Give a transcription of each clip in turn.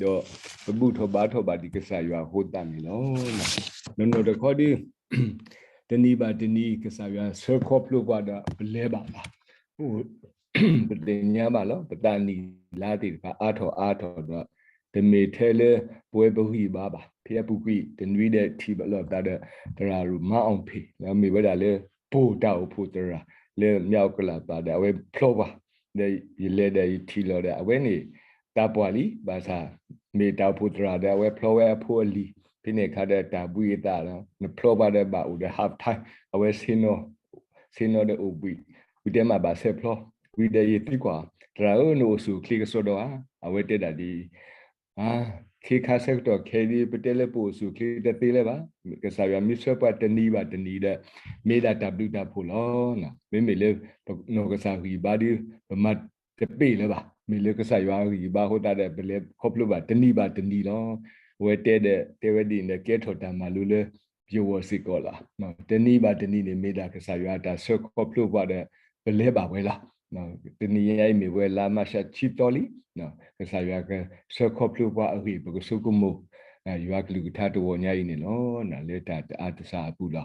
ဒီးပဘူၣ်ထီၣ်ဘါထီၣ်ဘၣ်ဒံးကစၢ်ယွၤအဃိသတးန့ၣ်လီၤ. နီၢ်နီၢ်တခီဒီး တနံၤဘၣ်တနံၤ ကစၢ်ယွၤဆှၢခီဖျိပှၤဒီးပလဲၤဘၣ်ဘၣ်. ပသ့ၣ်ညါဘၣ်လီၤ ပသးနံၣ်လါသ့ၣ်တဖၣ်အါထီၣ်အါထီၣ်ဒီး တမ့ၢ်ထဲလၢပဝဲပဂံၢ်ဘါဘၣ်. ဖဲအပူၤကွံာ်တနွံဒီးထံၣ်ဘၣ်လိာ်သးဒီး သရၣ်မါအီၣ်ဖ့ၣ် မ့ၢ်ဝဲဒၣ်လၢ ပိၢ်တၢ်အိၣ်ဖှိၣ်သရၣ် လၢမၠၣ်အူကလးပၤဒီး အဝဲဖျီပှၤ ဒီးယလဲၤဒီးယထံၣ်လီၤဒီး အဝဲန့ၣ် သးပှၢ်လံ ဘၣ်ဆၣ် မ့ၢ်တၢ်အိၣ်ဖှိၣ်သရၣ်ဒီး အဝဲဖျီဝဲအဖိအလံၤ ဖဲန့ၣ်အခါဒီးတၢ်ဘှံးအသးဒီး နဖျီပှၤဒီးဘၣ်အိၣ်ဒီး half time အဝဲဆ့ၣ်နီၤ ဆ့ၣ်နီၤဒီးအိၣ်ဘှံး ဝံၤတဲမ့ၢ်ဘၣ်ဆဲးဖျီ ဝံၤဒီးယသံကွၢ် သရၣ်ဧၢ နအိၣ်ဆူၣ်အိၣ်ချ့ကစီဒီဧါ. အဝဲတဲဒၣ်ဒ်အံၤ ခ့ခါဆၢကတီၢ်ခဲအံၤဒ် ပတဲလၢပအိၣ်ဆူၣ်အိၣ်ချ့တသ့လၢၤဘၣ်. ကစၢ်ယွၤမ့ၢ်ဆှၢပှၤတနံၤဘၣ်တနံၤဒီး မ့ၢ်ဒၣ်တၢ်ဘျုးတၢ်ဖှိၣ်လီၤ. မ့မ့ၢ်လၢ နီၢ်ကစၢ်ဂံၢ်ဘါဒီး ပမၤတပ့ၢ်လၢၤဘၣ်. မ့ၢ်လၢကစၢ်ယွၤဂံၢ်ဘါအဃိသတးဒီး ပလဲၤခီဖျိဘၣ်တနံၤဘၣ်တနံၤလီၤ. အဝဲတဲဒီး တဲဝဲဒ်အံၤဒီး ကဲထီၣ်တၢ်မၤလိလၢ ယဂီၢ်စ့ၢ်ကီးလီၤ. တနံၤဘၣ်တနံၤန့ၣ် မ့ၢ်ဒၣ်ကစၢ်ယွၤအတၢ်ဆှၢခီဖျိပှၤဒီး ပလဲၤဘၣ်ဝဲလီၤ. တနံၤညါအံၤမ့ၢ်ဝဲလါမၢ်ၡးဆံသီလံ. ကစၢ်ယွၤကဆှၢခီဖျိပှၤအဂ့ၢ် ပကဆိကမိၣ် ယွၤကလုၢ်ကထါတဂီၤညါအံၤန့ၣ်လီၤ. လၢတၢ်အါတစှၤအပူၤ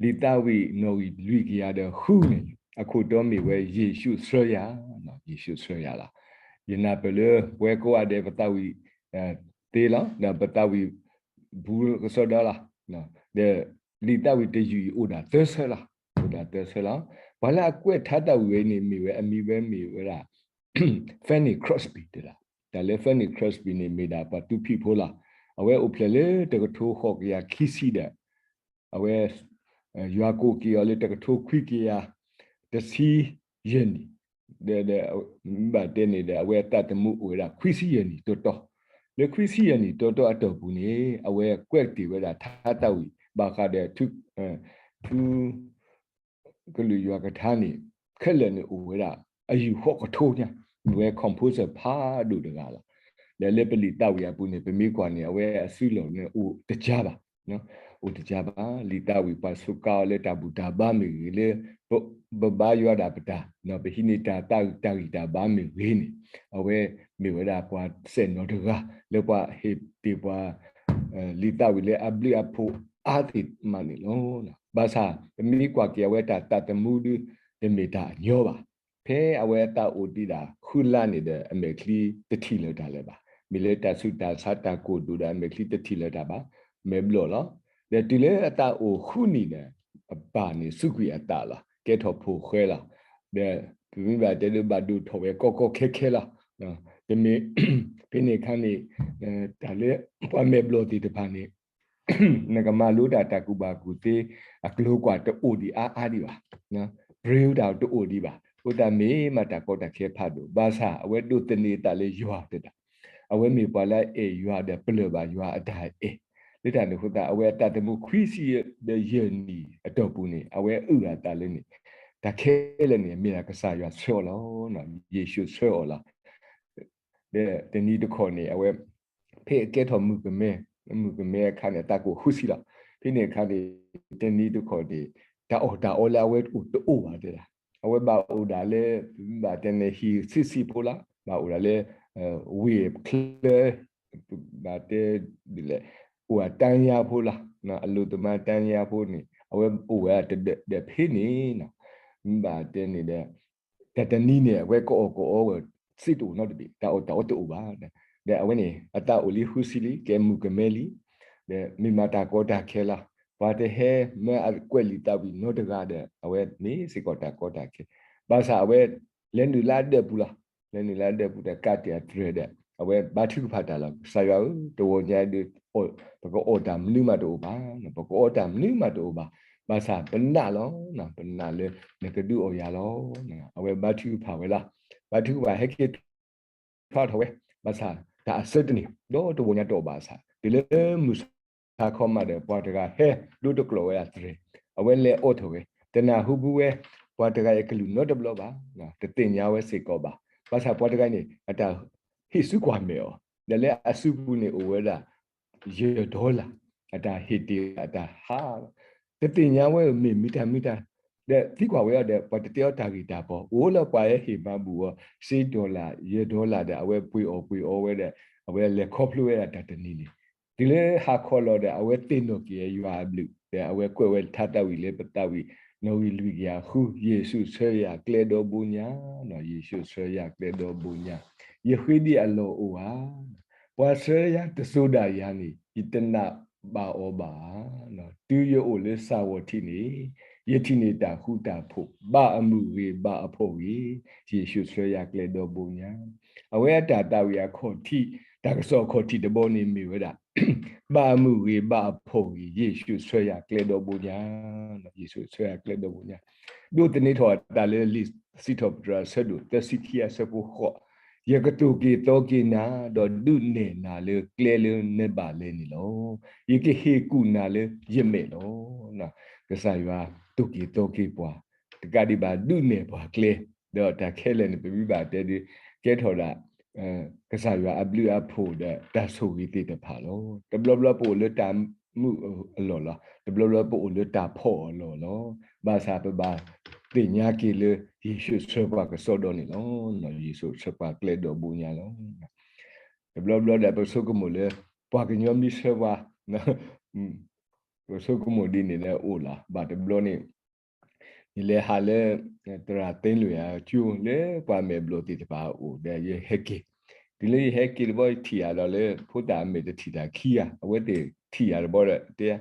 လီၤ. လံာ်သးဝံၣ်နီၣ်ဂံၢ်လွံၢ်ကယၤဒီးဃုန့ၣ် အခိၣ်တီမ့ၢ်ဝဲ ယ့ၣ်ၡူးဆှၢယၤ, ယ့ၣ်ၡူးဆှၢယၤလီၤ. ယနၢ်ပၢၢ်လၢပဝဲကိးဂၤဒဲး ပသးဝံၣ်သ့လီၤ, ဒီးပသးဝံၣ်ဘူးကစီဒီလီၤ. ဒီးလံာ်သးဝံၣ်တယုၢ်အံၤအိၣ်ဒၣ်သၢဆၢလီၤ, အိၣ်ဒၣ်သၢဆၢလီၤ. ပှၤလၢအကွဲးထါသးဝံၣ်ဝဲန့ၣ်မ့ၢ်ဝဲ အမံၤဝဲမ့ၢ်ဝဲဒၣ် Fanny Crosby တဲဒၣ်. တၢ်လၢ Fanny Crosby န့ၣ်မ့ၢ်ဒၣ်ပှၤသူဖံးဖိလီၤ. အဝဲအိၣ်ဖျဲၣ်လၢတကထိဃိးကယၤခံဆံဒီး အဝဲ ယွၤကိးက့ၤအီၤလၢတကထိခွံကယၤတဆံယဲၢ်နံၣ်, ဒီး မ့ၢ်ဘၣ်တဲန့ၣ်ဒီး အဝဲအသးသမူအိၣ်ဝဲဒၣ်ခွံဆံယဲၢ်နံၣ်တီတီ, လၢခွံဆံယဲၢ်နံၣ်တီတီအတီၢ်ပူၤန့ၣ် အဝဲကွဲးတ့ၢ်ဝဲဒၣ်ထါသးဝံၣ် ဘၣ်ဃးဒီး ထူ ကလုာ်ယွၤကထါန့ၣ် ခဲလၢာ်န့ၣ်အိၣ်ဝဲဒၣ် အယူၢ်ဃိးကထိညါ, မ့ၢ်ဝဲ composer ဖးဒိၣ်တဂၤလီၤ. ဒီးလၢပလံာ်သးဝံၣ်အပူၤန့ၣ် ပမ့ၢ်ကွၢ်န့ၣ် အဝဲအစုလီၢ်န့ၣ်အိၣ်တကၢဘၣ်, အိၣ်တကၢဘၣ်. လံာ်သးဝံၣ်ပှၤစူးကါအီၤလၢတၢ်ဘူၣ်တၢ်ဘါမ့ၢ်ဂ့ၤ, လၢ ပဘါယွၤဒၣ်ပတၢ် ပဟံးန့ၢ်တၢ်သးဂံၢ်တၢ်ဘါမ့ၢ်ဂ့ၤန့ၣ် အဝဲမ့ၢ်ဝဲဒၣ်ပှၤစဲၣ်နီၤတဂၤ လၢပှၤဟ့ၣ်တ့ၢ်ပှၤ လံာ်သးဝံၣ်လၢအဘျုးအဖှိၣ်အါသ့ၣ်မးန့ၣ်လီၤ. ဘၣ်ဆၣ် ပမ့ၢ်ကွၢ်က့ၤအဝဲတၢ်သးသမူဒီး တမ့ၢ်တၢ်အညီဘၣ်. ဖဲအဝဲအသးအိၣ်ဒံးဒၣ်ဃုလါန့ၣ်ဒီး အမဲာ်ချံတထံၣ်လၢၤတၢ်လၢၤဘၣ်. မ့ၢ်လၢတၢ်ဆူးတၢ်ဆါတၢ်ကိၢ်ဒိၣ်ဒီး အမဲာ်ချံတထံၣ်လၢၤတၢ်ဘၣ်, မဲာ်ဘျီၣ်လီၤ. ဒီးတုၤလၢအသးအိၣ်ဃုနံၣ်န့ၣ် အပၢ်န့ၣ်စူးကွံာ်အသးလီၤ, ကဲထီၣ်ဖိၣ်ဃဲလီၤ. ဒီးပမ့ၢ်ဘၣ်တဲဒ်ဘၣ်ဒိၣ်ထီၣ်ဝဲကီကီခဲခဲလီၤ. တမ့ၢ် ဖဲန့ၣ်အခါန့ၣ် တၢ်လၢပှၤမဲာ်ဘျီၣ်သ့ၣ်တဖၣ်န့ၣ် နကမၤလိတၢ်တၢ်ကူၣ်ဘၣ်ကူၣ်သ့ အကျိၤကွၢ်တအိၣ်ဒံးအါအါဒံးဘၣ်, ပြ့တၢ်တအိၣ်ဒံးဘၣ်. အဃိသတးမ့ၢ်မးတၢ်ကီတၢ်ခဲဖးဒိၣ်, ဘၣ်ဆၣ်အဝဲဒိးသန့ၤအသးလၢယွၤသတး, အဝဲမ့ၢ်ပှၤလၢအအဲၣ်ယွၤဒီးပလၢၢ်ဘၣ်ယွၤအတၢ်အဲၣ်, လၢတၢ်န့ၣ်အဃိသတး အဝဲအသးသမူခွံဆံဒီးယဲၢ်နံၣ်အတီၢ်ပူၤန့ၣ် အဝဲအုၣ်အသးလၢန့ၣ် တၢ်ခဲလၢာ်န့ၣ် မ့ၢ်ဒၣ်ကစၢ်ယွၤဆှၢအီၤလီၤ, ယ့ၣ်ၡူးဆှၢအီၤလီၤ. ဒီးတနံၤတခီန့ၣ် အဝဲ ဖဲအကဲထီၣ်မုၣ်ကမဲ, မုၣ်ကမဲအခါန့ၣ် အသးကအိၣ်ဃုဆံလီၤ. ဖဲန့ၣ်အခါန့ၣ် တနံၤတခီန့ၣ် တၢ်အီၣ်တၢ်အီလၢအဝဲအိၣ်တအိၣ်ဘၣ်တဲဒၣ်, အဝဲဘၣ်အိၣ်ဒၣ်လၢ ဘၣ်တဲန့ၣ် ဟံၣ်ဆံးဆံးဖိလီၤ, ဘၣ်အိၣ်ဒၣ်လၢ ဝ့ၢ်ချၢ ဘၣ်တဲဒ်လဲၣ်, အိၣ်အတၢ်ညါဖိလီၤ, အလိၤသမါတၢ်ညါဖိန့ၣ် အဝဲအိၣ်ဝဲတဒၢးဒီးဖဲန့ၣ် မ့ၢ်ဘၣ်တဲန့ၣ်ဒီး တၢ်တနံၤန့ၣ် အဝဲကအီၣ်ကအီဝဲစ့တအိၣ်နီတဘ့ၣ်, တၢ်အီၣ်တၢ်အီတအိၣ်ဘၣ်. ဒီးအဝဲန့ၣ် အသးအိၣ်လံဃုဆံလံ, ကဲမုၣ်ကမဲလံ, ဒီးမ့ၢ်မးတၢ်ကီတၢ်ခဲလီၤ. ပှၤတဟဲမၢအကွဲးလံာ်သးဝံၣ်နီတဂၤဒီး အဝဲမ့ၢ်စ့ၢ်ကီးတၢ်ကီတၢ်ခဲ, ဘၣ်ဆၣ်အဝဲလဲၤနုာ်လၢအဒၢးပူၤလီၤ. လဲၤနုာ်လၢအဒၢးပူၤဒီးကးတံာ်အသြဲၤဒီး အဝဲဘါထုကဖၣ်တၢ်လီၤ. ကစၢ်ယွၤဧၢ, တဂီၤညါဒီး ပကအီၣ်တၢ်မနုၤမးတအိၣ်ဘၣ်, ပကအီၣ်တၢ်မနုၤမးတအိၣ်ဘၣ်, ဘၣ်ဆၣ်ပနာ်လီၤ, ပနာ်လၢနကဒုးအီၣ်ယၤလီၤ. အဝဲဘါထုကဖၣ်ဝဲလီၤ. ဘါထုကဖၣ်ဟဲက့ၤထွဲထီၣ်ဝဲ, ဘၣ်ဆၣ်တၢ်အဆၢတနံၤ ဒီတဂီၤညါတအိၣ်ဘၣ်ဆၣ် တုၤလၢမုၢ်ဆါခီမးဒီး ပှၤတဂၤဟဲဒိတကျိးဝဲဒၣ်သြဲၤ, အဝဲလဲၤအိးထီၣ်ဝဲ, တနၢ်ဟူဘၣ်ဝဲ ပှၤတဂၤအံၤကလုၢ်နီတဘျီဘၣ်, တသ့ၣ်ညါဝဲစ့ၢ်ကီးဘၣ်. ဘၣ်ဆၣ်ပှၤတဂၤန့ၣ် အတၢ်ဟ့ၣ်စုကွၢ်မဲာ်အီၤ, ဒီးလၢအစုပူၤန့ၣ်အိၣ်ဝဲဒၣ် ယဲၢ်ဒီလၣ်, အတၢ်ဟ့ၣ်တ့ၢ်အတၢ်ဟး, တသ့ၣ်ညါဝဲဧၢ မ့ၢ်မနုၤတၢ်မနုၤတၢ်, ဒီးသံကွၢ်ဝဲအီၤဒီး ပှၤတတဲအီၤတၢ်ဂ့ၢ်တၢ်ပီၤ, အိၣ်လၢပှၤဟဲဟ့ၣ်မၤဘူၣ်အီၤ စ့ဒီလၣ် ယဲၢ်ဒီလၣ်ဒီး အဝဲပှ့ၤအီၣ်ပှ့ၤအီဝဲဒီး အဝဲလဲၤခီဖျိဝဲဒၣ်တၢ်တနံၤန့ၣ်, တုၤလၢဟါခီလီၤဒီး အဝဲသ့ၣ်နီၣ်က့ၤယွၤအဘျုး ဒီးအဝဲကွဲးဝဲထါသးဝံၣ်လၢပသးဝံၣ် နီၣ်ဂံၢ်လွံၢ်ကယၤဃု, ယ့ၣ်ၡူးဆှၢယၤကျဲဒီဘိညါ, ယ့ၣ်ၡူးဆှၢယၤကျဲဒီဘိညါ, ယဃ့ဒံးအလီၢ်အိၣ်ဧါ, ပှၤဆှၢယၤတစိၤဒၣ်ယၤန့ၣ် ယတနာ်ဘၣ်အီၤဘၣ်ဧါ, တုၤယအိၣ်လၢစၢ်ဝီၤထံးန့ၣ် ယထံၣ်န့ၢ်တၢ်ဃူတၢ်ဖိး ဘၣ်အမုၢ်ဂ့ၤဘၣ်အဖှီၣ်ဂ့ၤ, ယ့ၣ်ၡူးဆှၢယၤကျဲဒီဘိညါ, အဝဲအတၢ်သးဝံၣ်အခီၣ်ထံး တၢ်ကစီၣ်အခီၣ်ထံးတဘီန့ၣ်မ့ၢ်ဝဲဒၣ် ဘၣ်အမုၢ်ဂ့ၤဘၣ်အဖှီၣ်ဂ့ၤ, ယ့ၣ်ၡူးဆှၢယၤကျဲဒီဘိညါ, ယ့ၣ်ၡူးဆှၢယၤကျဲဒီဘိညါ, ဒိးသန့ၤထီၣ်အသးလၢလံာ်စံးထီၣ်ပတြၢၤအဆၢဒိၣ်သၢဆံခံအဆၢဖိဃိး, ယကသိၣ်က့ၤသီက့ၤနၤ, ဒီးဒုးနဲၣ်နၤလၢကျဲလၢနဘၣ်လဲၤန့ၣ်လီၤ. ယကဟ့ၣ်ကူၣ်နၤလၢယမဲာ်လီၤ. ကစၢ်ယွၤသိၣ်က့ၤသီက့ၤပှၤ, တကးဒံးဘၣ်ဒုးနဲၣ်ပှၤကျဲ, ဒီးတၢ်ခဲလၢာ်န့ၣ် ပမ့ၢ်ဘၣ်တဲဒုး ကဲထီၣ်ဒၣ် ကစၢ်ယွၤအဘျုးအဖှိၣ်ဒီးတၢ်ဆိၣ်ဂ့ၤသ့ၣ်တဖၣ်လီၤ. တဘျီဘျီပအိၣ်လၢတၢ်မုာ်အလီၢ်လီၤ. တဘျီဘျီပအိၣ်လၢတၢ်ဖှီၣ်အလီၢ်လီၤ. ဘၣ်ဆၣ်ပဘၣ်သ့ၣ်ညါက့ၤလၢ ယ့ၣ်ၡူးဆှၢပှၤကစီဒီန့ၣ်လီၤ. ယ့ၣ်ၡူးဆှၢပှၤကျဲဒီဘိညါလီၤ. တဘျီဘျီဒီးပဆိကမိၣ်လၢ ပှၤကညီမ့ၢ်ဆှၢပှၤ ပဆိကမိၣ်ဒ်န့ၣ်ဒီးအိၣ်လီၤ. ဘၣ်တဘျီန့ၣ် ယလဲၤဟးလၢ သရၣ်သ့လွံၢ်အကၠိ လၢပှၤမဲာ်ဘျီၣ်သ့ၣ်တဖၣ်အအိၣ်ဒီးယဟဲက့ၤ, တုၤလၢယဟဲက့ၤတဘျီ ယထံၣ်ယၤဒီးလၢဖိသၣ်အမဲာ်တထံၣ်တၢ်ခံဂၤ, အဝဲသ့ၣ်ထံၣ်ယၤတဘျီဒီး တဲ,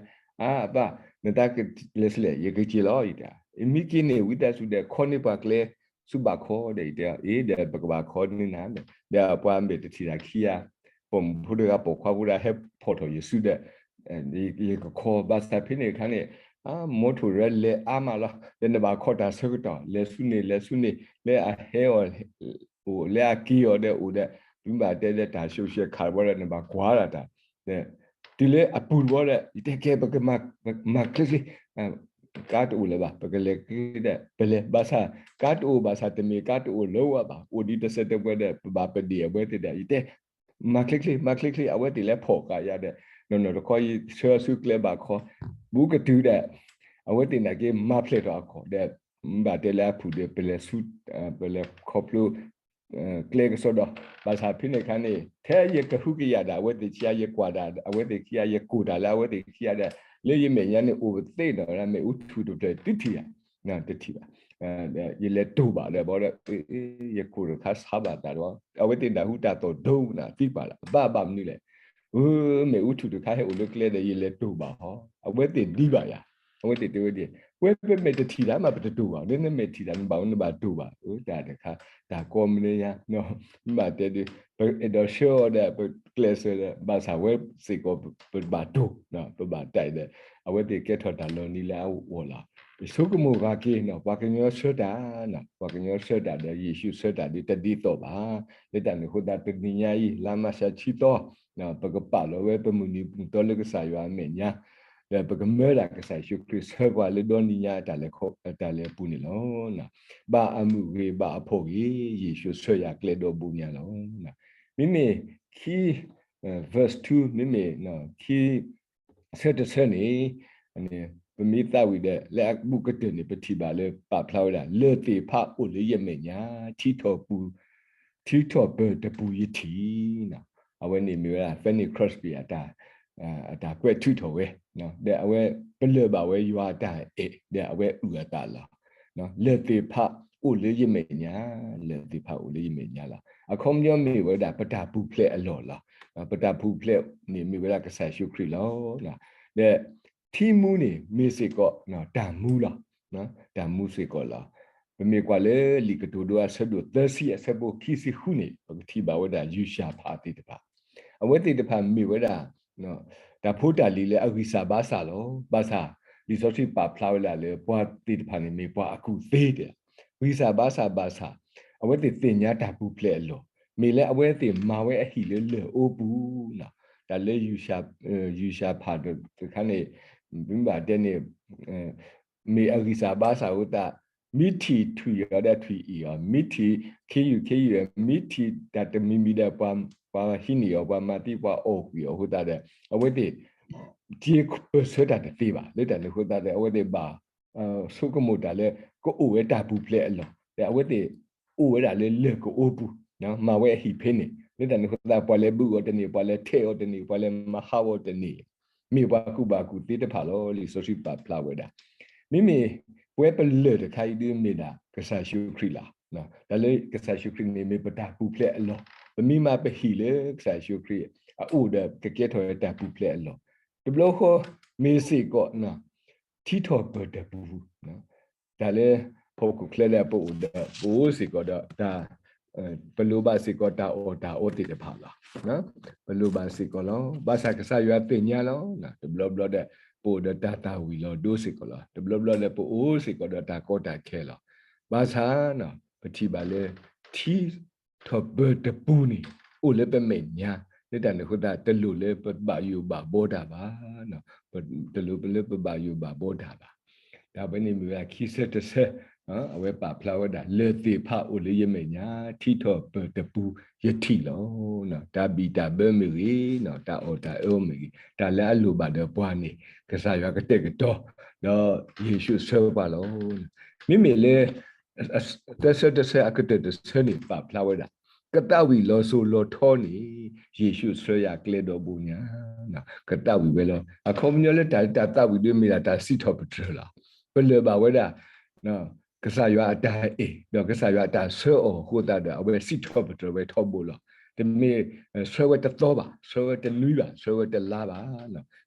အါ အပၢ် နတၢ်ကလဲၤဆံးလဲၣ်, ယကက့ၤလီၤ ယတဲ, မ့ၢ်က့ၤန့ၣ် ဝံသးစူၤဒီး ခီန့ၢ်ပှၤကျဲဆူဘၣ်ခီဒီး ယတဲ, အ့ ဒီးပကဘၣ်ခီန့ၢ်နၤ, ဒီးအပှၤမဲာ်တထံၣ်တၢ်ခံဂၤ ပိာ်မုၣ်ဖိတဂၤပိာ်ခွါဖိတဂၤဟဲဖီၣ်ထီၣ်ယစုဒီး ယကခီ, ဘၣ်ဆၣ်ဖဲန့ၣ်အခါန့ၣ် အမိထိၣ်ရဲလဲၤအါမးလီၤ. ဒီးနဘၣ်ခီတၢ်ဆၢကတီၢ် လဲၤဆူန့ၣ် လဲၤဆူန့ၣ် လၢအဟဲအီၤအိၣ် လၢအက့ၤအီၤဒီးအိၣ်ဒီး ပမ့ၢ်ဘၣ်တဲဒီးတၢ်ရှုံးရှဲခးတဘျီဒီး နဘၣ်ကွၢ်ဒၣ်တၢ် တုၤလၢအပူၤတဘျီဒီး ယတဲကဲ ပကမၤချ့ချ့, ကါတအိၣ်လၢၤဘၣ် ပကလဲၤချ့ဒီး ပလဲၤ ဘၣ်ဆၣ် ကါတအိၣ်ဘၣ်ဆၣ် တမ့ၢ်ကါတအိၣ်လၢၤဘၣ် အိၣ်ဒံးတစဲးတမှဲဒီး ပဘၣ်ပဒ့ၣ်အဝဲသ့ၣ်ဒီး ယတဲ မၤချ့ချ့ မၤချ့ချ့ အဝဲသ့ၣ်လဲၤဖီၣ်ဃာ်ယၤဒီး နီၢ်နီၢ်တခီ ယဆှၢဆူကျဲဘၣ်ခီ ဘူးကတုၤဒီး အဝဲသ့ၣ်နာ်က့ မၤဖျဲးထီၣ်အခီၣ်ဒီး မ့ၢ်ဘၣ်တဲလၢအဖုၣ်ဒီး ပလဲၤဆူ ပလဲၤခီဖျိ ကျဲကစီဒီ ဘၣ်ဆၣ်ဖဲန့ၣ်အခါန့ၣ် ထဲယကဟုကယာ်ဒၣ်အဝဲသ့ၣ်ခံဂၤ ယကွၢ်ဒၣ်အဝဲသ့ၣ်ခံဂၤ ယကိၢ်တၢ်လၢအဝဲသ့ၣ်ခံဂၤဒီး လၢယမဲာ်ညါန့ၣ် အိၣ်ပသ့ၣ်နီၣ်ဝဲဒၣ် မ့ၣ်အူထူၣ်တဖျၢၣ် တထံၣ်ဧါ, တထံၣ်ဘၣ်. ယလဲၤတိၢ်ဘၣ်ဒီး ဘၣ်ဒီး ယကိၢ်တခါဆါဘၣ်တၢ်ဒီး အဝဲသ့ၣ်နၢ်ဟူတၢ်သီၣ်ဒိနၤသံပာ်လၢ ဘၣ်ဘၣ်မနုၤလဲၣ် အၢ မ့ၣ်အူထူၣ်တခါဟဲအိၣ်လၢကျဲဒီး ယလဲၤတိၢ်ဘၣ်ဟီ အဝဲသ့ၣ်ဒံးဘၣ်ယၤ, အဝဲသ့ၣ်တဲဝဲဒ် ဝဲပမဲာ်တထံၣ်တၢ်မး ပတတိၢ်ဘၣ်, လၢနမဲာ်ထံၣ်တၢ် နဘၣ်နဘၣ်တိၢ်ဘၣ်, အတၢ်တခါ တၢ်ကီမနုၤညါ, မ့ၢ်ဘၣ်တဲဒ် ပအဲၣ်ဒိးဆှၢအီၤဒီး ပကျဲးစၢးဒီး ဘၣ်ဆၣ်ဝဲစ့ၢ်ကီး ပဘၣ်တိၢ်, ပဘၣ်တၢ်အံၤဒီး အဝဲသ့ၣ်ကဲထီၣ်တၢ်လီၤနံၤလၢအအိၣ်လီၤ. ပဆိကမိၣ်ဂၤက့ၤနီၤ ပှၤကညီဆှၢတၢ်, ပှၤကညီဆှၢတၢ်ဒီး ယ့ၣ်ၡူးဆှၢတၢ်ဒီး တဒ်သိးဘၣ်. လၢတၢ်န့ၣ်အဃိသတး တနံၤညါအံၤ လါမၢ်ၡးဆံသီ ပကပာ်လီၤဝဲပမုၢ်နံၤမုၢ်သီလၢကစၢ်ယွၤအမဲာ်ညါ, ဒီးပကမၢဒၣ်ကစၢ်ယ့ၣ်ၡူးခရံာ်ဆှၢပှၤလၢဒီနံၤညါအတၢ်လဲၤခီ အတၢ်လဲၤအပူၤန့ၣ်လီၤ. ဘၣ်အမုၢ်ဂ့ၤဘၣ်အဖှီၣ်ဂ့ၤ, ယ့ၣ်ၡူးဆှၢယၤကျဲဒီဘိညါလီၤ. မ့မ့ၢ်ခံ verse two မ့မ့ၢ် ခံ ဆၢတဆၢန့ၣ် ပမ့ၢ်သးဝံၣ်ဒီး လၢအဘူးကတၢၢ်န့ၣ် ပထံၣ်ဘၣ်လၢပာ်ဖျါဝဲဒၣ် လၢၢ်သ့ၣ်တဖၣ်အိၣ်လၢယမဲာ်ညါ ထံထီၣ်ပူၤ ထံထီၣ်ပၢၢ်တပူၤယထံၣ်, အဝဲန့ၣ်မ့ၢ်ဝဲဒၣ် Fanny Crosby အတၢ်ကွဲးထုးထီၣ်ဝဲ, ဒီးအဝဲပလၢၢ်ဘၣ်ဝဲယွၤအတၢ်အဲၣ် ဒီးအဝဲအုၣ်အသးလီၤ. လၢၢ်သ့ၣ်တဖၣ်အိၣ်လၢယမဲာ်ညါ, လၢၢ်သ့ၣ်တဖၣ်အိၣ်လၢယမဲာ်ညါလီၤ. အခီပညီမ့ၢ်ဝဲဒၣ် ပတၢ်ပူၤဖျဲးအလီၢ်လီၤ. ပတၢ်ပူၤဖျဲးန့ၣ်မ့ၢ်ဝဲဒၣ်ကစၢ်ယ့ၣ်ၡူးခရံာ်လီၤ. ဒီးထံမူန့ၣ်မ့ၢ်စ့ၢ်ကီး တၢ်မူလီၤ. တၢ်မူစ့ၢ်ကီးလီၤ. ပမ့ၢ်ကွၢ်လၢလံာ်ကတိၤဒိအဆၢဒိၣ်သၢဆံအဆၢဖိခံဆံဃုန့ၣ် ပကထံၣ်ဘၣ်ဝဲဒၣ် ယုၢ်ၡၢ်ဖးသ့ၣ်တဖၣ်, အဝဲသ့ၣ်တဖၣ်မ့ၢ်ဝဲဒၣ် တၢ်ဖိတၢ်လံၤလၢအဂံၢ်စၢ်ဘါစၢ်လီၤ. ဘၣ်ဆၣ် လံာ်စီဆှံပာ်ဖျါဝဲဒၣ်လၢ ပှၤသ့ၣ်တဖၣ်န့ၣ်မ့ၢ်ပှၤအကူၣ်သ့တဲ, ဂံၢ်စၢ်ဘါစၢ်ဘၣ်ဆၣ် အဝဲသ့ၣ်သ့ၣ်ညါတၢ်ပူၤဖျဲးအလီၢ်, မ့ၢ်လၢအဝဲသ့ၣ်မၤဝဲအဟံၣ်လၢလၢၢ်အိပူၤ, တၢ်လၢ ယုၢ်ၡၢ်ဖးတခါန့ၣ် မ့ၢ်ဘၣ်တဲန့ၣ် မ့ၢ်အဂံၢ်စၢ်ဘါစၢ်အဃိသတး မ့ၢ်ထံၣ်ထွံၣ်အီၤဒီးထွံၣ်အံၣ်အီၤ, မ့ၢ်ထံၣ်ခ့ယုၢ်ခ့ယုၢ်, မ့ၢ်ထံၣ်တၢ်တမံၤမံၤဒီး ပှၤဟံးန့ၢ်အီၤ, ပှၤမၤသံပှၤအီၣ်ကွံာ်အီၤအဃိသတးဒီး အဝဲသ့ၣ် က့ၤပၢၢ်ဆၢတၢ်တသ့ဘၣ်. လၢတၢ်န့ၣ်အဃိသတးဒီး အဝဲသ့ၣ်ဘၣ်ဆိကမိၣ်တၢ်လၢ ကအိၣ်ဝဲတၢ်ပူၤဖျဲးအလီၢ်, ဒီးအဝဲသ့ၣ်အိၣ်ဝဲဒၣ်လၢလၢၢ်ကအိပူၤ, မၤဝဲအဟံၣ်ဖဲန့ၣ်, လၢတၢ်န့ၣ်အဃိသတး ပှၤလဲၤဘုၣ်အီၤတန့ၢ်, ပှၤလဲၤထဲးအီၤတန့ၢ်, ပှၤလဲၤမၤဟးဂီၤတန့ၢ်, မ့ၢ်ပှၤကူၣ်ဘၣ်ကူၣ်သ့တဖၣ်လီၤ. လံာ်စီဆှံပာ်ဖျါဝဲဒၣ် မ့မ့ၢ်ပဝဲပလၢၢ်တခါအံၤဒုးမ့ၢ်ဒၣ်ကစၢ်ယ့ၣ်ၡူးခရံာ်လီၤ. တၢ်လၢကစၢ်ယ့ၣ်ၡူးခရံာ်န့ၣ်မ့ၢ်ပတၢ်ပူၤဖျဲးအလီၢ်, ပမ့ၢ်မၤပဟံၣ်လၢကစၢ်ယ့ၣ်ၡူးခရံာ်အအိၣ်ဒီးကကဲထီၣ်ဝဲတၢ်ပူၤဖျဲးအလီၢ်, တဘျီဃီမ့ၢ်စ့ၢ်ကီး ထံထီၣ်ပၢၢ်တပူၤ, တၢ်လၢဟီၣ်ခိၣ်ချၢဒၣ်ပအိၣ်ဒီး ပအိၣ်စ့ၢ်ကီးဒီးတၢ် ပလိၣ်ဘၣ်စ့ၢ်ကီးတၢ်အီၣ်တၢ်အီသ့ၣ်တဖၣ်လီၤ. ပလိၣ်ဘၣ်စ့ၢ်ကီးလီၤ. ဘၣ်ဆၣ်ကစၢ်ယွၤသ့ၣ်ညါလီၤ. တဘျီဘျီဒီး ပအိၣ်ဒီးတၢ်သၣ်ဝံၤလီၤဒိစ့ၢ်ကီးလီၤ. တဘျီဘျီဒီးပအိၣ်စ့ၢ်ကီးဒီးတၢ်ကီတၢ်ခဲလီၤ. ဘၣ်ဆၣ် ပထံၣ်ဘၣ်လၢ ထံထီၣ်ပၢၢ်တပူၤန့ၣ် အိၣ်လၢပမဲာ်ညါ, လၢတၢ်န့ၣ်အဃိသတး တလိၣ်လၢပဘၣ်ယိၣ်ဘၣ်ဘီတၢ်ဘၣ်, တလိၣ်လၢပဘၣ်ယိၣ်ဘၣ်ဘီတၢ်ဘၣ်. တၢ်ဝဲန့ၣ်မ့ၢ်ဝဲဒၣ်ခံဆၢတဆၢ, အဝဲပာ်ဖျါဝဲဒၣ် လၢၢ်သ့ၣ်တဖၣ်အိၣ်လၢယမဲာ်ညါ, ထံထီၣ်ပၢၢ်တပူၤယထံၣ်လီၤ. တၢ်ဘံၣ်တၢ်ဘၢမ့ၢ်ဂ့ၤ, တၢ်အီၣ်တၢ်အီမ့ၢ်ဂ့ၤ, တၢ်လၢအလိၣ်ဘၣ်ဒီးပှၤန့ၣ် ကစၢ်ယွၤကတဲာ်ကတီၤ, ဒီးယ့ၣ်ၡူးဆှၢပှၤလီၤ. မ့မ့ၢ်လၢ တဆၢတဆၢအကတၢၢ်တဆၢန့ၣ် ပာ်ဖျါဝဲဒၣ် ကသးဝံၣ်လီၤစိၤလီၤထီန့ၣ် ယ့ၣ်ၡူးဆှၢယၤကျဲဒီဘိညါ, ကသးဝံၣ်ဝဲလီၤ. အခီပညီလၢတၢ်လၢတၢ်သးဝံၣ်ဒုးမ့ၢ်ဒၣ်တၢ်စံးထီၣ်ပတြၢၤလီၤ. ပလၢၢ်ဘၣ်ဝဲဒၣ် ကစၢ်ယွၤအတၢ်အဲၣ် ဒီးကစၢ်ယွၤအတၢ်ဆှၢအီၤအဃိသတးဒီး အဝဲစံးထီၣ်ပတြၢၤဝဲထီဘိလီၤ. တမ့ၢ်ဆှၢဝဲတသီဘၣ်, ဆှၢဝဲတနွံဘၣ်, ဆှၢဝဲတလါဘၣ်,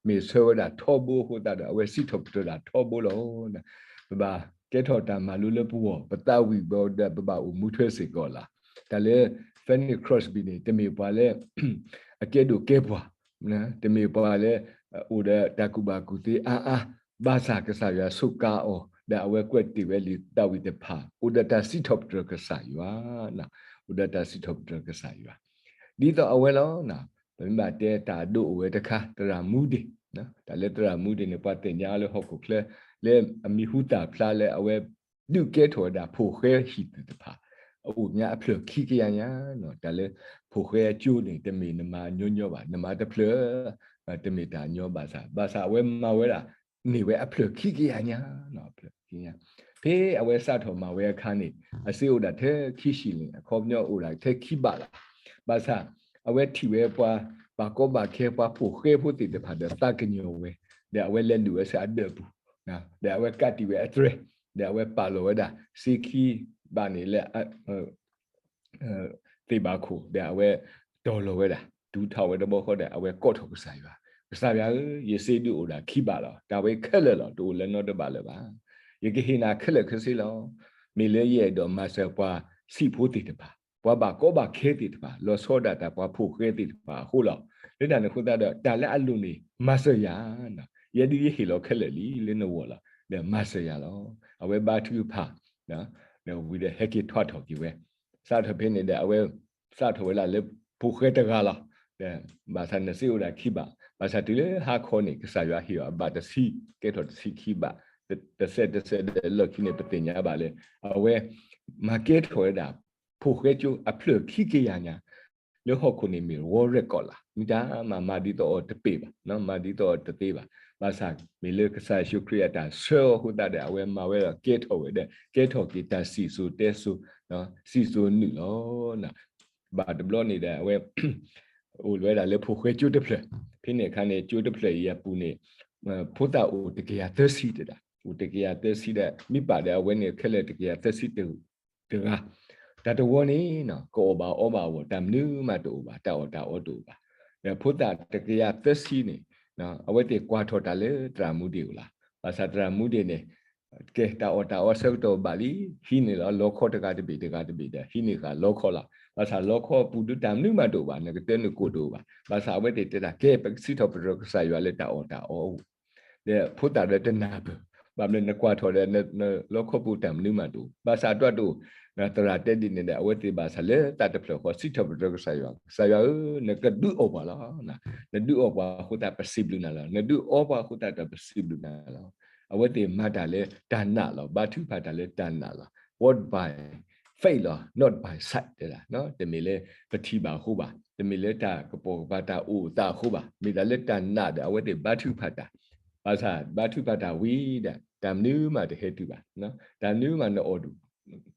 မ့ၢ်ဆှၢဝဲဒၣ်ထီဘိအဃိသတးဒီး အဝဲစံးထီၣ်ပတြၢၤဒၣ်ထီဘိလီၤ. ပဘၣ်ကဲထီၣ်တၢ်မၤလိလၢပဂီၢ်, ပသးဝံၣ်ဘၣ်ဒီး ပဘၣ်အိၣ်မူထွဲစ့ၢ်ကီးလီၤ. တၢ်လၢ Fanny Crosby န့ၣ် တမ့ၢ်ပှၤလၢ အကဲဒိၣ်ကဲပှၢ်, တမ့ၢ်ပှၤလၢ အိၣ်ဒီးတၢ်ကူၣ်ဘၣ်ကူၣ်သ့အါအါ, ဘၣ်ဆၣ်ကစၢ်ယွၤစူးကါအီၤ, ဒီးအဝဲကွဲးတ့ၢ်ဝဲလံာ်သးဝံၣ်တဖၣ်, အိၣ်ဒီးတၢ်စံးထီၣ်ပတြၢၤကစၢ်ယွၤ, အိၣ်ဒီးတၢ်စံးထီၣ်ပတြၢၤကစၢ်ယွၤ. ဒ်သိးအဝဲလီၤ, ပမ့ၢ်ဘၣ်တဲတၢ်အဒိအိၣ်ဝဲတခါ သရၣ်မူဒ့ၣ်, တၢ်လၢသရၣ်မူဒ့ၣ်န့ၣ် ပှၤသ့ၣ်ညါလၢဟီၣ်ခိၣ်ချၢ လၢအမံၤဟူသၣ်ဖျါလၢအဝဲ ဒုးကဲထီၣ်ဝဲဒၣ်ဖိၣ်ဃဲဟံၣ်သ့ၣ်တဖၣ်, အအိၣ်ညါအဖျၢၣ်ခံကယၤညါ, တၢ်လၢဖိၣ်ဃဲအကၠိန့ၣ် တမ့ၢ်နမၤညီညီဘၣ်, နမၤတဖျၢၣ် တမ့ၢ်တၢ်ညီဘၣ်ဆၣ်, ဘၣ်ဆၣ်အဝဲမၤဝဲဒၣ် န့ၢ်ဝဲအဖျၢၣ်ခံကယၤညါ, ဖဲအဝဲစးထီၣ်မၤဝဲအခါန့ၣ် အစ့အိၣ်ဒၣ်ထဲခံဆံလံ, အခီပညီအိၣ်ဒၣ်ထဲခံဘးလီၤ. ဘၣ်ဆၣ် အဝဲထံၣ်ဝဲပှၤဘၣ်ကီဘၣ်ခဲ ပှၤဖိၣ်ဃဲဖိသ့ၣ်တဖၣ်ဒီးသးကညီၤဝဲ, ဒီးအဝဲလဲၤနုာ်ဝဲဆူအဒၢးပူၤ, ဒီးအဝဲကးတံာ်ဝဲအတြဲၤ, ဒီးအဝဲပာ်လီၤဝဲဒၣ် စ့ခံဘးန့ၣ်လၢ သ့ၣ်ဘၣ်ခိၣ်, ဒီးအဝဲတီၤလီၤဝဲဒၣ်, တုၤထီၣ်ဝဲတဘျီဃီဒီး အဝဲကိးထီၣ်ကစၢ်ယွၤ, ကစၢ်ယွၤဧၢ, ယစ့ဒုးအိၣ်ဒၣ်ခံဘးလီၤ. တၢ်ဝဲခဲလၢာ်လီၤ, တအိၣ်လၢနီတဘးလၢၤဘၣ်. ယကဟ့ၣ်နၤခဲလၢာ်ခဲဆ့လီၤ. မ့ၢ်လၢယအဲၣ်ဒိးမၤစၢၤပှၤဆံးဖိသ့ၣ်တဖၣ်, ပှၤဘၣ်ကီဘၣ်ခဲသ့ၣ်တဖၣ်, လီၤဆီဒၣ်တၢ်ပှၤဖိၣ်ဃဲသ့ၣ်တဖၣ်အဃိလီၤ. လၢတၢ်န့ၣ်အဃိသတးဒီး တၢ်လၢအလိၣ်န့ၣ် မၤစၢၤယၤ, ယဲဒုးယဟ့ၣ်လီၤခဲလၢာ်လံလၢနဂီၢ်လီၤ. ဒီးမၤစၢၤယၤလီၤ. အဝဲဘါထုကဖၣ် ဒီးဝံၤဒီးဟဲက့ၤထွါထီၣ်က့ၤဝဲ, စးထီၣ်ဖဲန့ၣ်ဒီး အဝဲစးထီၣ်ဝဲဒၣ်လၢဖိၣ်ဃဲတဂၤလီၤ. ဒီးဘၣ်ဆၣ်နစ့အိၣ်ဒၣ်ခံဘး, ဘၣ်ဆၣ်တုၤလၢဟါခီန့ၣ် ကစၢ်ယွၤဟ့ၣ်အီၤအဘးတဆံ, ကဲထီၣ်တဆံခံဘး, တစဲးတစဲးဒီးလီၢ်ခံန့ၣ် ပသ့ၣ်ညါဘၣ်လၢ အဝဲမၤကဲထီၣ်ဝဲဒၣ် ဖိၣ်ဃဲကၠိအဖျၢၣ်ခံကယၤညါ လၢဟီၣ်ခိၣ်န့ၣ်မ့ၢ် world record လီၤ. မ့ၢ်တၢ်မၤမၤဒ်သိးအီၤတပ့ၢ်ဘၣ်, မၤဒ်သိးအီၤတသ့ဘၣ်. ဘၣ်ဆၣ်မ့ၢ်လၢကစၢ်ယ့ၣ်ၡူးခရံာ်အတၢ်ဆှၢအဃိသတးဒီး အဝဲမၤဝဲဒီးကဲထီၣ်ဝဲဒီး ကဲထီၣ်က့ၤတၢ်စံၣ်စိၤတဲစိၤ, စံၣ်စိၤနုာ်လီၤ. ဘၣ်တဘျီန့ၣ်ဒီး အဝဲ အိၣ်ဝဲဒၣ်လၢဖိၣ်ဃဲကၠိတဖျၢၣ်, ဖဲန့ၣ်အခါန့ၣ် ကၠိတဖျၢၣ်အံၤအပူၤန့ၣ် ဖိသၣ်အိၣ်တကယၤသၢဆံတဒၣ်, အိၣ်တကယၤသၢဆံဒီး မ့ၢ်ပာ်ဒီးအဝဲန့ၣ်ခဲလၢာ်တကယၤသၢဆံတဂၤ, တၢ်တဝီန့ၣ် ကအီၣ်ဘၣ်အီဘၣ်အဂီၢ် တၢ်မနုၤမးတအိၣ်ဘၣ်, တၢ်အီၣ်တၢ်အီတအိၣ်ဘၣ်. ဒီးဖိသၣ်တကယၤသၢဆံန့ၣ် အဝဲသ့ၣ်ကွၢ်ထီၣ်တၢ်လၢသရၣ်မူဒ့ၣ်အအိၣ်လီၤ. ဘၣ်ဆၣ်သရၣ်မူဒ့ၣ်န့ၣ် ကဲတၢ်အီၣ်တၢ်အီဆၢကတီၢ်ဘၣ်လံ, ဟံးန့ၢ်လီၤလီခီတဂၤတဘ့ၣ်တဂၤတဘ့ၣ်ဒီး ဟံးန့ၢ်ဃာ်လီခီလီၤ. ဘၣ်ဆၣ်လီခီအပူၤဒုးတၢ်မနုၤမးတအိၣ်ဘၣ်, နကတၢနကိၣ်တအိၣ်ဘၣ်. ဘၣ်ဆၣ်အဝဲသ့ၣ်တဲတၢ်ကဲ ပကစံးထီၣ်ပတြၢၤကစၢ်ယွၤလၢတၢ်အီၣ်တၢ်အီအအိၣ်, ဒီးဖိသၣ်ဒီးတနၢ်ပၢၢ်, ဘၣ်မနုၤနကွၢ်ထီၣ်ဒီး လီခီပူၤတၢ်မနုၤမးတအိၣ်, ဘၣ်ဆၣ်အတီၢ်တအိၣ်, သရၣ်တဲဒ်န့ၣ်ဒီး အဝဲသ့ၣ်ဘၣ်ဆၣ်လၢသးတဖျၢၣ်ဃီ စံးထီၣ်ပတြၢၤကစၢ်ယွၤ, ကစၢ်ယွၤဧၢ, နကဒုးအီၣ်ပှၤလီၤ. နဒုးအီၣ်ပှၤအဃိသတး ပစံးဘျုးနၤလီၤ. နဒုးအီပှၤအဃိသတးဒီး ပစံးဘျုးနၤလီၤ. အဝဲသ့ၣ်မၤတၢ်လၢတၢ်နာ်လီၤ. ဘါထုကဖၣ်တၢ်လၢတၢ်နာ်လီၤ. Walk by faith လီၤ, not by sight တဲဒၣ်, တမ့ၢ်လၢပထံၣ်ဘၣ်အဃိဘၣ်, တမ့ၢ်လၢတၢ်ကပိာ်ကပၤတၢ်အိၣ်အသးအဃိဘၣ်, မ့ၢ်တၢ်လၢတၢ်နာ်ဒီး အဝဲသ့ၣ်ဘါထုကဖၣ်တၢ်, ဘၣ်ဆၣ်ဘါထုကဖၣ်တၢ်ဝံၤဒီး တၢ်မနုၤမးတဟဲတုၤဘၣ်, တၢ်မနုၤမးနအီၣ်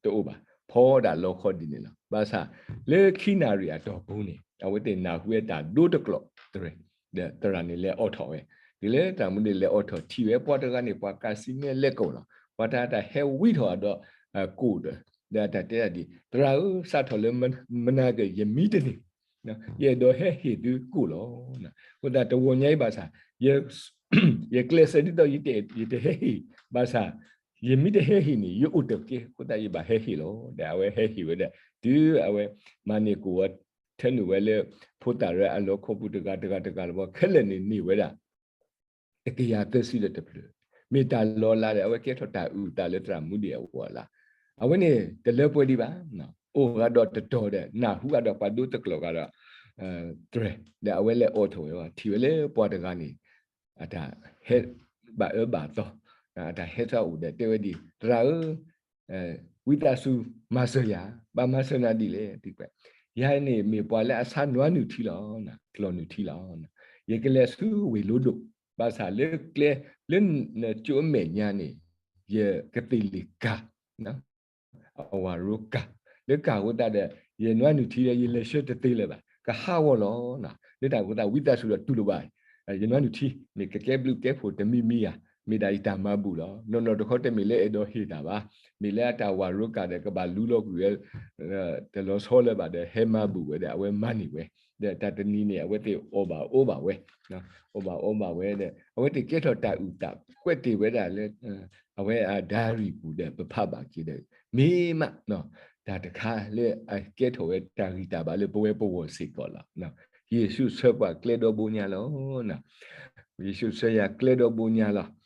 တအိၣ်ဘၣ်. ဟီဒၣ်လီခီဒ်န့ၣ်လီၤ. ဘၣ်ဆၣ် လၢခံနၣ်ရံၣ်အတီၢ်ပူၤန့ၣ် အဝဲသ့ၣ်နၢ်ဟူဝဲတၢ်ဒိတကျိးတြဲၤ, ဒီးသရၣ်န့ၣ်လဲၤအိးထီၣ်ဝဲ, တုၤလၢသရၣ်မုၣ်န့ၣ်လဲၤအိးထီၣ်ထံၣ်ဝဲပှၤတဂၤန့ၣ် ပှၤကးစံမဲလဲကိာ်လီၤ. ပှၤတၢ်တၢ်ဟဲဝံထီၣ်အဒီး ကိာ်ဒီး ဒီးအတၢ်တဲဒၣ်ဒ် သရၣ်ဧၢ, စးထီၣ်လၢမနၤက့ၤ ယမံတန့ၢ် ယအဲၣ်ဒိးဟဲဟ့ၣ်သုကိာ်လီၤ. အဃိသတးတဂီၤညါအံၤဘၣ်ဆၣ် ယကျဲးစၢးဒ်သိး ယတဟဲဟ့ၣ်, ဘၣ်ဆၣ် ယမ့ၢ်တဟဲဟ့ၣ်န့ၣ် ယအိၣ်တကဲ, အဃိသတးယဘၣ်ဟဲဟ့ၣ်လီၤ. ဒီးအဝဲဟဲဟ့ၣ်ဝဲဒၣ် တုၤအဝဲမၤန့ၢ်ကိာ်ဝဲ ထၢနုာ်ဝဲလၢ ဖိသၣ်ရၢအလီၢ်ခီပူၤတဂၤတဂၤတဂၤလီၤ ခဲလၢာ်န့ၣ်န့ၢ်ဝဲဒၣ် တကယၤသၢဆံဒီးတဖျၢၣ်, မ့ၢ်တၢ်လီၤလးဒီး အဝဲကဲထီၣ်တၢ်အုၣ်သးလၢသရၣ်မူဒံးအအိၣ်အလီၢ်, အဝဲန့ၣ်တလၢပှဲၤဒံးဘၣ်, အိၣ်ဂၤဒီးတတီၤဒီး နၢ်ဟူဂၤဒီးပှၤဒိတကျိးဂၤဒီး တြဲၤ, ဒီးအဝဲလဲၤအိးထီၣ်ဝဲဘၣ် ထံၣ်ဝဲလၢပှၤတဂၤန့ၣ် အတၢ်ဟဲဘၣ်အၢဘၣ်သီ, အတၢ်ဟဲထီၣ်အိၣ်ဒီးတဲဝဲဒ် သရၣ်ဧၢ, ဝံသးစူၤမၤစၢၤယၤ, ဘၣ်မၤစၢၤနၤဒ်လဲၣ်သံကွဲး, ယၤန့ၣ်မ့ၢ်ပှၤလၢအဆါနွားနုာ်ထံလီၤ, ကျီၢ်နုာ်ထံလီၤ. ယကလဲၤဆူဝ့ၢ်လိဒိၣ်, ဘၣ်ဆၣ်လၢကျဲ လၢနကၠိအမဲာ်ညါန့ၣ် ယကသ့ၣ်လံာ်ကၤ အဝၤရိကၤ, လၢကၤအဃိသတးဒီး ယနွားနုာ်ထံဒီး ယလဲၤဆှၢတသ့လၢၤဘၣ်, ကဟးဂီၤလီၤ. လၢတၢ်အဃိသတး ဝံသးစူၤဒီးတူၢ်လိာ်ဘၣ်, ယနွားနုာ်ထံ မ့ၢ်ကကဲဘျုးကဲဖှိၣ်တမံၤမံၤဧါ, မ့ၢ်ဒၣ်ယတၢ်မၤဘူၣ်လီၤ. နီၢ်နီၢ်တခီတမ့ၢ်လၢအဲၣ်ဒိးဟ့ၣ်တၢ်ဘၣ်, မ့ၢ်လၢအတၢ်ဝၤရိကၤဒီး ကဘၣ်လူလီၤကွံာ်ဝဲ တလီၤဆီလၢၤဘၣ်ဒီး ဟဲမၤဘူၣ်ဝဲဒီး အဝဲမၤန့ၢ်ဝဲ, ဒီးတၢ်တနံၤန့ၣ် အဝဲသ့ၣ်အီၣ်ဘၣ်အီဘၣ်ဝဲ, အီၣ်ဘၣ်အီဘၣ်ဝဲဒီး အဝဲသ့ၣ်ကဲထီၣ်တၢ်အုၣ်သး ကွဲးတ့ၢ်ဝဲဒၣ်လၢ အဝဲအဒၣ်ရံၣ်ပူၤဒီး ပဖးဘၣ်က့ၤဒီး မ့ၢ်မး တၢ်တခါလၢအကဲထီၣ်ဝဲတၢ်ဂံၢ်တၢ်ဘါလၢပဝဲပဂီၢ်စ့ၢ်ကီးလီၤ. ယ့ၣ်ၡူးဆှၢပှၤကျဲဒီဘိညါလီၤ. ယ့ၣ်ၡူးဆှၢယၤကျဲဒီဘိညါလီၤ.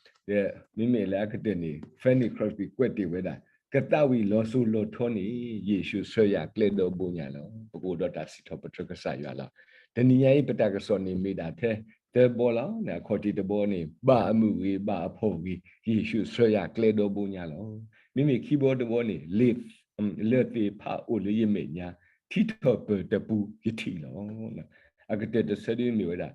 ဒီးမ့မ့ၢ်လၢအကတၢၢ်န့ၣ် Fanny Crosby ကွဲးတ့ၢ်ဝဲဒၣ် ကသးဝံၣ်လီၤစိၤလီၤထီန့ၣ် ယ့ၣ်ၡူးဆှၢယၤကျဲဒီဘိညါလီၤ. ပကအိၣ်ဒီးတၢ်စံးထီၣ်ပတြၢၤကစၢ်ယွၤလီၤ. တနံၤညါအံၤ ပတၢ်ကစီၣ်န့ၣ်မ့ၢ်ဒၣ်ထဲသၢဘီလီၤ. အခီၣ်ထံးတဘီန့ၣ် ဘၣ်အမုာ်ဂ့ၤ ဘၣ်အဖှီၣ်ဂ့ၤ ယ့ၣ်ၡူးဆှၢယၤကျဲဒီဘိညါလီၤ. မ့မ့ၢ်ခံဘီတဘီန့ၣ် လၢသ့ၣ်ဖးအိၣ်လၢယမဲာ်ညါ ထံထီၣ်ပၢၢ်တပူၤယထံၣ်လီၤ. အကတၢၢ်တဆၢဒုမ့ၢ်ဝဲဒၣ်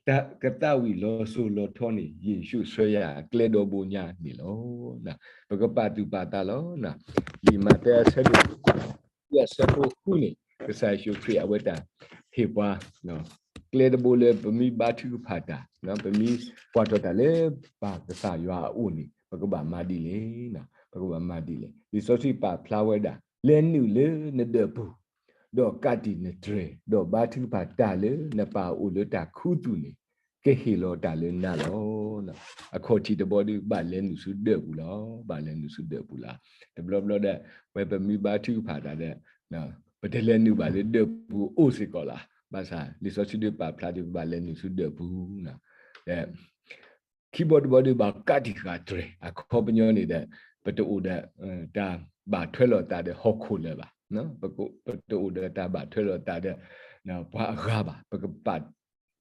တၢ်ကသးဝံၣ်လီၤစိၤလီၤထီန့ၣ် ယ့ၣ်ၡူးဆှၢယၤကျဲဒီဘိညါန့ၣ်လီၤ. ပကပာ်သူၣ်ပာ်သးလီၤ. လံာ်မးသဲအဆၢဒိၣ် အဆၢဖိဃုန့ၣ် ကစၢ်ယ့ၣ်ၡူးခရံာ်အဝဲတၢ်ဟ့ၣ်ပှၤ ကျဲတဘိလၢပမ့ၢ်ဘါထုကဖၣ်တၢ်, ပမ့ၢ်ကွၢ်ထီၣ်တၢ်လၢပၢ်ကစၢ်ယွၤအအိၣ်န့ၣ် ပကဘၣ်မၤဒ်လဲၣ်, ပကဘၣ်မၤဒ်လဲၣ်. လံာ်စီဆှံပာ်ဖျါဝဲဒၣ် လဲၤနုာ်လၢနဒၢးပူၤ ဒီးကးတံာ်နတြဲၤ, ဒီးဘါထုကဖၣ်တၢ်လၢနပၢ်အိၣ်လၢတၢ်ခူသူၣ်န့ၣ် ကဟ့ၣ်လီၤတၢ်လၢနၤလီၤ. အခီၣ်ထံးတဘီဒီး ဘၣ်လဲၤနုာ်ဆူဒၢးပူၤလီၤ. ဘၣ်လဲၤနုာ်ဆူဒၢးပူၤလီၤ. တဘျီဘျီဒီး ဝဲပမ့ၢ်ဘါထုကဖၣ်တၢ်ဒီး ပတလဲၤနုာ်ဘၣ်လၢဒၢးပူၤအိၣ်စ့ၢ်ကီးလီၤ. ဘၣ်ဆၣ် လံာ်စီဆှံဒုးပာ်ဖျါဒီး ပဘၣ်လဲၤနုာ်ဆူဒၢးပူၤ ဒီး ခံဘီတဘီဒီး ဘၣ်ကးတံာ်ဃာ်တြဲၤ အခီပညီန့ၣ်ဒီး ပတအိၣ်ဒီး တၢ်ဘၣ်ထွဲလိာ်သးဒီးဟီၣ်ခိၣ်လၢၤဘၣ်. ပတအိၣ်ဒီးတၢ်ဘၣ်ထွဲလိာ်သးဒီး ပှၤအဂၤဘၣ်. ပကပာ်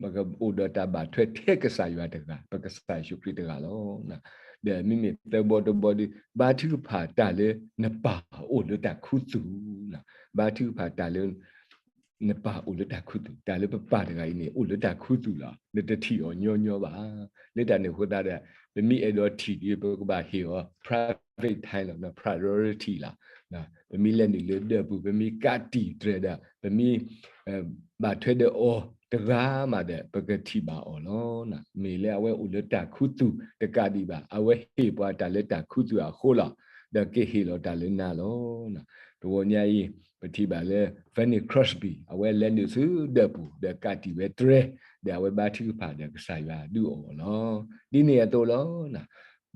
ပကအိၣ်ဒီးတၢ်ဘၣ်ထွဲထဲကစၢ်ယွၤတဂၤ ပကစၢ်ယ့ၣ်ၡူးခရံာ်တဂၤလီၤ. ဒီးမ့မ့ၢ်သၢဘီတဘီဒီး ဘါထုကဖၣ်တၢ်လၢနပၢ်အိၣ်လၢတၢ်ခူသူၣ်, ဘါထုကဖၣ်တၢ်လၢ နပၢ်အိၣ်လၢတၢ်ခူသူၣ်, တၢ်လၢပပၢ်တဂၤအံၤန့ၣ် အိၣ်လၢတၢ်ခူသူၣ်လီၤ. နတထံၣ်အီၤညီညီဘၣ်. လၢတၢ်န့ၣ်အဃိသတးဒီး ပမ့ၢ်အဲၣ်ဒိးထံၣ်ဒီး ပကဘၣ်ဟ့ၣ်အီၤ private time လီၤ, priority လီၤ. ပမ့ၢ်လဲၤနုာ်လၢဒၢးပူၤ ပမ့ၢ်ကးတံာ်တြဲၤဒီး ပမ့ၢ် ဘၣ်ထွဲဒီးအီၤတဂၤမးဒီး ပကထံၣ်ဘၣ်အီၤလီၤ. မ့ၢ်လၢအဝဲအိၣ်လၢတၢ်ခူသူၣ်တကးဒံးဘၣ်, အဝဲဟ့ၣ်ပှၤတၢ်လၢတၢ်ခူသူၣ်အဃိလီၤ. ဒီးကဟ့ၣ်လီၤတၢ်လၢနၤလီၤ. တဂီၤညါအံၤ ပထံၣ်ဘၣ်လၢ Fanny Crosby အဝဲလဲၤနုာ်ဆူဒၢးပူၤ ဒီးကးတံာ်ဝဲတြဲၤ ဒီးအဝဲဘါထုကဖၣ်ဒီးကစၢ်ယွၤဒုးအီၤလီၤ. ဒ်န့ၣ်အသိးလီၤ.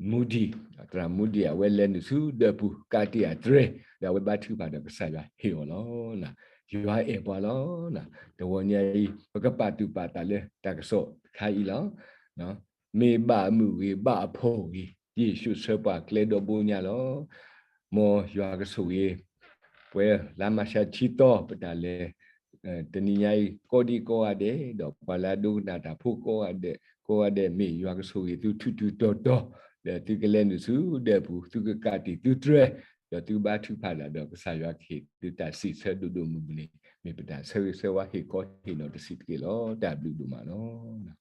မူဒံး, သရၣ်မူဒံး အဝဲလဲၤနုာ်ဆူဒၢးပူၤ ကးတံာ်အတြဲၤ ဒီးအဝဲဘါထုကဖၣ်ဒီးကစၢ်ယွၤဟ့ၣ်အီၤလီၤ. ယွၤအဲၣ်ပှၤလီၤ. တဂီၤညါအံၤ ပကပာ်သူၣ်ပာ်သးလၢတၢ်ကစီၣ်တခါအံၤလီၤ. မ့ၢ်ဘၣ်အမုာ်ဂ့ၤ ဘၣ်အဖှီၣ်ဂ့ၤ ယ့ၣ်ၡူးဆှၢပှၤကျဲဒီဘိညါလီၤ. မ်ယွၤကဆိၣ်ဂ့ၤ ပှဲၤလါမၢ်ၡးဆံသီ ပတၢ်လဲၤ တနံၤညါအံၤ ကိးဒံကိးဂၤဒဲး ဒီးပှၤလၢအဒိကနၣ်တၢ်ဖိကိးဂၤဒဲး ကိးဂၤဒဲး မ့ၢ်ယွၤကဆိၣ်ဂ့ၤသုထူးထူးတီၤတီၤ ဒီးသုကလဲၤနုာ်ဆူဒၢးပူၤ သုကကးတံာ်သုတြဲၤ ဒီးသုဘါထုကဖၣ်တၢ်ဒီးကစၢ်ယွၤကဟ့ၣ်သုတၢ်စံးဆၢဒိၣ်ဒိၣ်မုၢ်မုၢ်န့ၣ် မ့ၢ်ပတၢ်ဆၢဂ့ၤဆၢဝါဟ့ၣ်ခီဟ့ၣ်နီၤတစဲးတက့ၢ်လီၤ. တၢ်ဘျုးဒိၣ်မးလီၤ.